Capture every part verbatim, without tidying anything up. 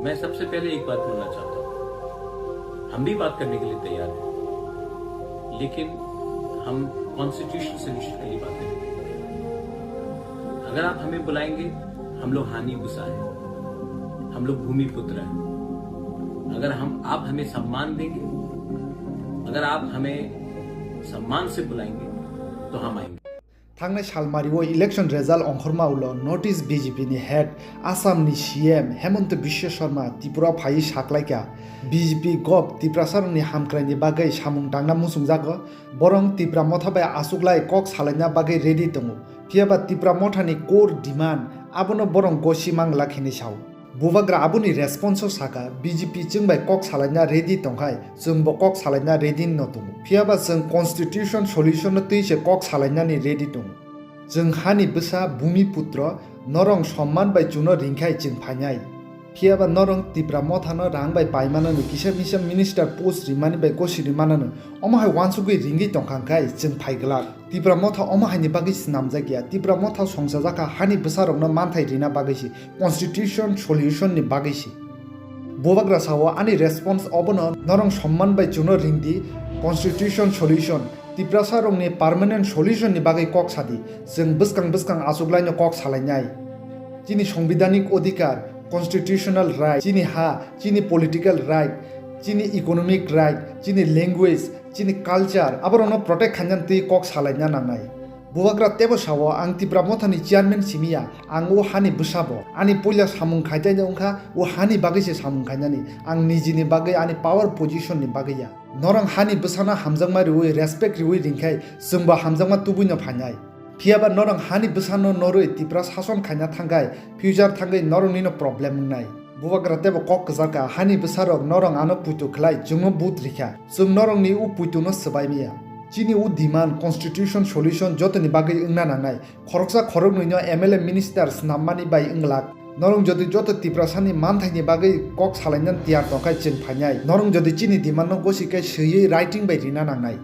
मैं सबसे पहले एक बात बोलना चाहता हूँ, हम भी बात करने के लिए तैयार हैं, लेकिन हम कॉन्स्टिट्यूशनल सॉल्यूशन के लिए बात करेंगे। अगर आप हमें बुलाएंगे, हम लोग हानि बुसा है, हम लोग भूमिपुत्र हैं। अगर हम, आप हमें सम्मान देंगे, अगर आप हमें सम्मान से बुलाएंगे, तो हम आएंगे। Thangnai salmario election result ongkhorma ulo notice B J P ni head Assam ni C M Hemanta Biswa Sarma Tripura phaiwi saklaikha, B J P gov Tiprasarokni hamkraini bagwi samung tangna muchungjago, borok Tipra Motha bai achuklai kok salaina bagwi ready tongo, phiyaba Tipra Mothani core demand abono borok gosi manglak hinwi sao. Bubagra aboni response o saka, B J P chwng bai kok salaina ready tongkhai, chwngbo kok salaina ready no tongo. Phiyaba chwng constitution solution no twi se kok salainani ready tongo. Chwng hani bwsa bhumi putro, norong somman bai chuno ringkhai chwng phainai. Phiyaba norong Tipra Mothano rang bai paimanani kisa misa minister post rimani bai gosi rimanano, omo hai wansugwi ringwi tongkha khai chwng phaiglak. Tipra Motha omo haini bagwi swnamjak ya, Tipra Motha songchajakha hani bwsarokno manthai rina bagwi se, constitution solution ni bagwi se. Bubagra sao, ani response obono, norong somman bai chuno ringdi, constitution solution, Tiprasa rokni permanent solution ni bagwi kok sadi, chwng bwskang bwskang achuklaino kok salainai. Chini sangbidhanik odhikar, constitutional right, chini ha, chini political right, chini economic right, chini language, chini culture, aborokno protect khainani twi kok salaina nangnai. Bubagra teibo sao, ang Tipra Mothani chairman simi ya, ang o hani bwsabo, ani puila samung khaitani wngkha, o hani bagwi se samung khainani, ang nijini bagwi ani power position ni bagwi ya. Norong hani bwsano hamjakma riwi, respect riwi ringkhai, chwngbo hamjakma tubuino phainai. Phiyaba norong hani bwsano norwi Tipra sason khaina thangkhai, future thangwi noroknino problem wngnai. Bubagra teibo kok kwchar kha, hani bwsarok, norong ano puitu khlai, chwngno vote rikha. Chwng norokni o puituno swbai maya. Chini o demand, constitution solution jotoni bagwi wngna nangnai. Khoroksa khoroknwino M L A minister swnammani bai wnglak. Norok jodi joto Tiprasani manthaini bagwi kok salainani tiyar tongkhai chwng phainai. Norok jodi chini demandno gosi khe swiwi writing bai rina nangnai.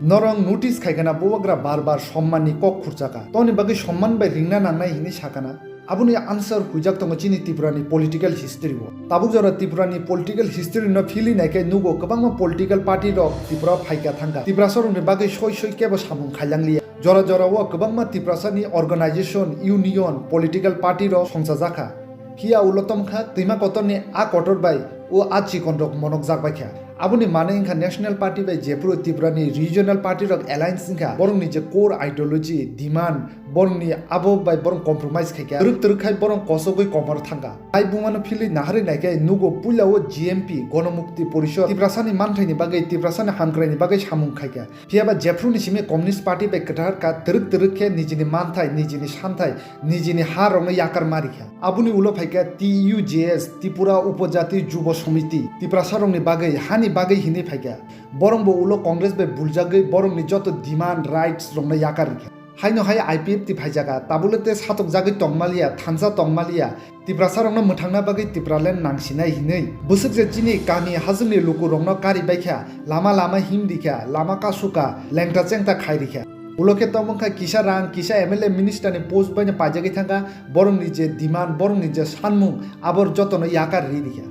Norok notice khaikha na Bubagra bar bar sommanni kok khurchakha. Toni bagwi somman bai ringna nangnai hinwi sakha na. Aboni answer huijak tongo chini Tripurani political history o. Tabuk jora Tripurani political history no philwi naikhe nugo kwbangma political party rok Tripura phaikha thangkha. Tiprasarokni bagwi soi soi kebo samung khailangliya. Jora jora o kwbangma Tiprasani organization, union, political party rok songchajakha. Phiya ulo tongkha twima kotorni a kotor bai o a chikon rok monokjak baikha. Aboni manwi wngkha National Party bai jephuru Tripurani regional party rok alliance wngkha, borokni je core ideology, demand, borokni abo bai borok compromise khaikha, twrwk twrwk khai borok kosogwi komor thangkha. Hai bumano philwi naharwi naikhe nugo puila o G M P, Gonomukti Porishod, Tiprasani manthaini bagwi, Tiprasani hamkraini bagwi samung khaikha. Phiyaba jephuruni simi Communist Party bai kwthar kha, twrwk twrwk khe nijini manthai, nijini santhai, nijini ha rokno yakar ma rikha. Aboni ulo phaikha T U J S, Tripura Upojati Jubo Samiti, Tiprasa rokni bagwi, hani bagwi hinwi phaikha. Borokbo ulo Congress bai buljagwi borokni joto demand, rights rokno yakar rikha. Haino hai I P F T phaijakha, tabukle tei satokjagwi tongmaliya, thansa tongmaliya, Tiprasarokno mwthangna bagwi Tipraland nangsinai hinwi. Bwswk je chini kami hajwkni lukurokno kari baikha, lama lama him rikha, lama kasukha, lengta chengta khai rikha. Ulo khe tongmwngkha kisa rang, kisa M L A minister ni post baino paijagwi thangkha, borokni je demand, borokni je sanmung, abor jotono yakar ri rikha.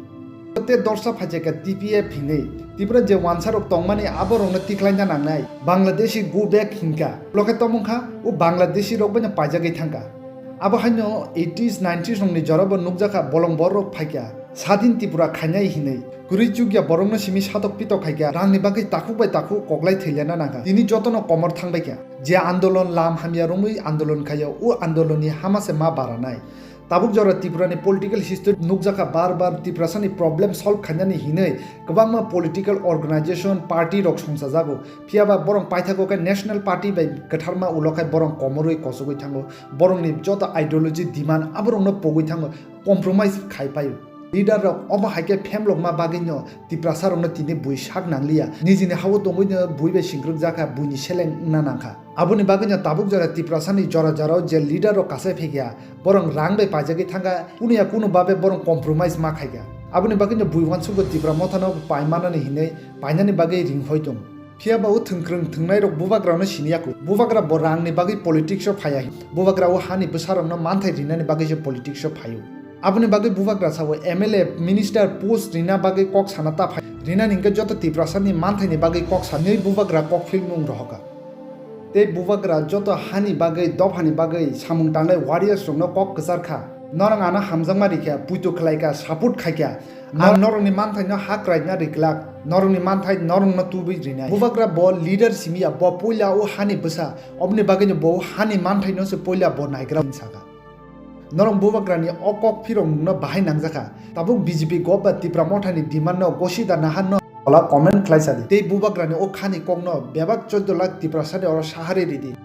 Tei dorsa phaijakha T P F hinwi. Tipra je wansarok tongmani aborokno tikhlaina nangnai. Bangladeshi go back hinkha. Ulo khe tongmwngkha o Bangladeshi rok baino paijagwi thangkha. Abo haino eighties, nineties rokni jorabo nukjakha bolong borok phaikha. Sadin Tripura khainai hinwi. Kwrwi chukya borokno simi satok pitok khaikha. Rangni bagwi takhuk bai takhuk koklai thwilana nangkha. Tini jotono komor thangbaikha. Je andolon lam hamya romwi andolon khaio, o andolonni hama se ma baranai. Tabuk jora Tripurani political history nukjakha bar bar Tiprasani problem solve khainani hinwi kwbangma political organization, party rok songchajago. Phiyaba borok paithago khe National Party bai kwtharma ulo khai borok komorwi kosogwi thango. Borokni joto ideology demand aborokno pogwi thango, compromise khai paio. Leader rok omo hai khe phemlokma bagwino Tiprasa rokno tini bui sak nangliya. Nijini hao tongwino bui bai singkrwk jakha, buini seleng wngna nangkha. Aboni bagwino tabuk jora Tiprasani jora jorao je leader rok kasai phaikha, borok rang bai paijagwi thangkha, kunu ya kunu babe borok compromise ma khaikha. Aboni bagwino bui uansukgo Tipra Mothano paimanani hinwi painani bagwi ringkhoi tongo. Phiyaba o thwngkwrwng thwngnairok bubagrano siniya kho. Bubagra bo rangni bagwi politics-o phaiya. Bubagra o hani bwsarokno manthai rinani bagwi se politics-o phaio. Aboni bagwi bubagra sao M L A minister post rina bagwi kok sana ta phai. Rina hingke joto Tiprasani manthai ni bagwi kok sanwi bubagra kok philmung rohoka. Tei bubagra joto hani bagwi, dophani bagwi samung tangnai warriors rokno kok kwchar kha. Norok ano hamjakma rikha, puitu khlaikha, support khaikha. Ang norokni manthaino ha kraina riklak, norokni manthai norokno tubui rinai. Bubagra bo leader simi ya, bo puila o hani bwsa, oboni bagwino bo hani manthaino se puila bo naigra wng saka. Norok bubagrani o kok phirok nungno bahai nangjakha. Tabuk B J P gop ba Tipra Mothani demand no gosi da nahan no. Ola comment khlai sadi. Tei bubagrani o khani kokno bebak choddo lakh Tiprasani oro sahari ridi.